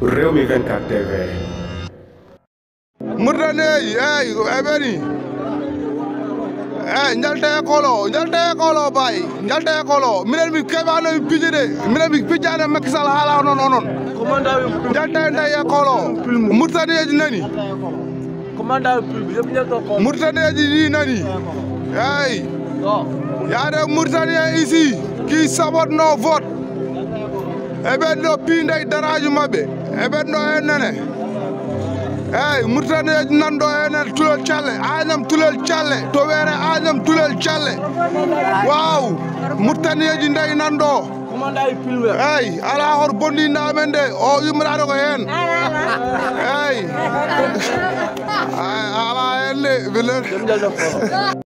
Rewmi 24 TV. Murtane ebeni njalte kolo bay njalte kolo minen mi kebano pijide minen mi pijane Macky Sall hala onon njalte ndey kolo Murtane nani Murtane di nani y'a Murtane ici qui sabote nos votes ebe no pinde daraju mabbe ebe no enene Murtane nando enen tulel challe añam tulel challe to were añam tulel challe waaw Murtane ji ndey nando ala hor bondi namende o yumrado ko hen ala elle